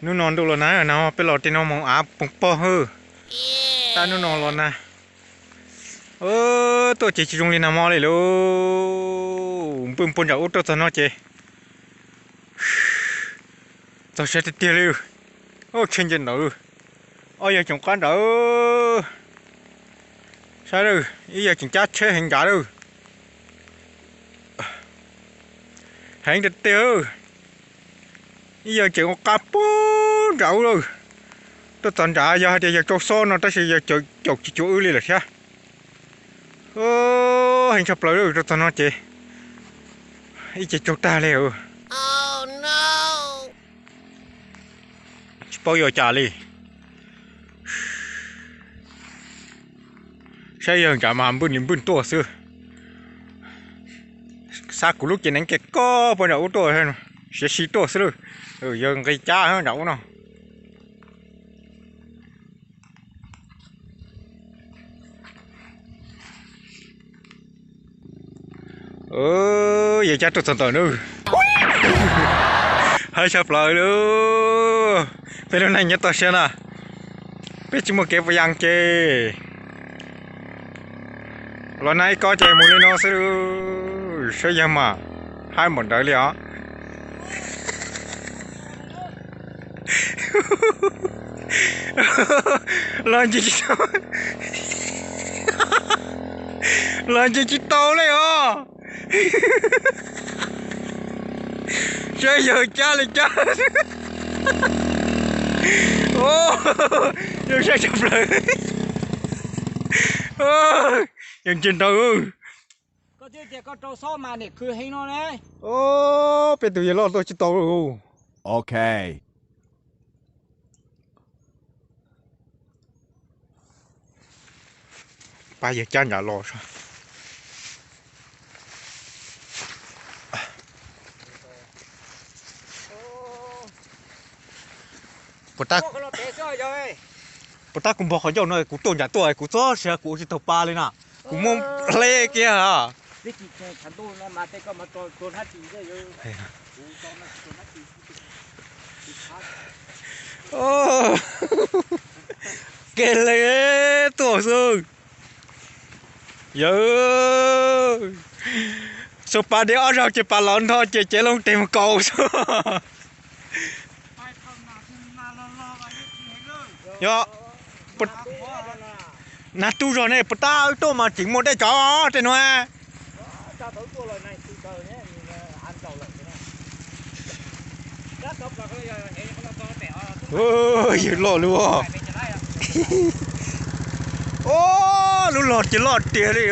Hnub no ntuj los nag, nag hmo peb los tej no moog av poog pog hwb. Tab hnub no los nag. Tuaj ces tsis zoo li nag hmo li lauj. Npwj npua nram ub tuaj txog no ces txog siab tiag tiag li. Tshe nce ntawd, ob yawg coom qab nrad. Saib lawm, ib yawg tseem cab tsheb heev nrad lawm. Heev tiag tiag. Ib yawg tseem ua qab puag nram ub lawm. Tuaj txog nrad yog hais tias yawg rau xob no tab sis yawg caum tsis cuag wb li lawm thiab. Heev tshaj plaws lawm, rau txog no ces ib ce raug tag li. Tsis paub yuav cas li. Saib yawg nrad mas npwj li npwj tuaj xwb. Xa kuv lub cev neev ke koj puag nram ub tuaj, siav si tuaj xwb lawm. Yawg nqis cab nram ub no. Yawg cab tuaj txog ntawm nawb. Heev tshaj plaws li. Peb lub neej nyob toj siab na, peb tsis muaj kev puas yas ces los nag ib kob ces mus li no xwb. Saib yawg mas haib npaum ntawd li os. Los ntsia tsis tau, los ntsia tsis tau li os. Saib yawg cab li cab. Yawg saib tshaj plaws. Yawg ntsia nraud. Peb tus yawg loj tuaj tsis tau. Ok. Pab yawg cab nrad los. Puas tab kuv npog qhov ncauj no kuv tuaj nram tuaj kuv txob siav kuv ua tsis taug pa li na. Kuv muab hle kiag. Kev le tuaj xwb. Yawg, xuas pas deb ob zaug ces pas los ntho ces cev loo teg mus kaus xwb. Yog, nag tu zog ne, puas tab wb tuaj mas tseem muaj dej tsov tej nuav. Yawg loj lug. Ob, lub log ces loj tiag li.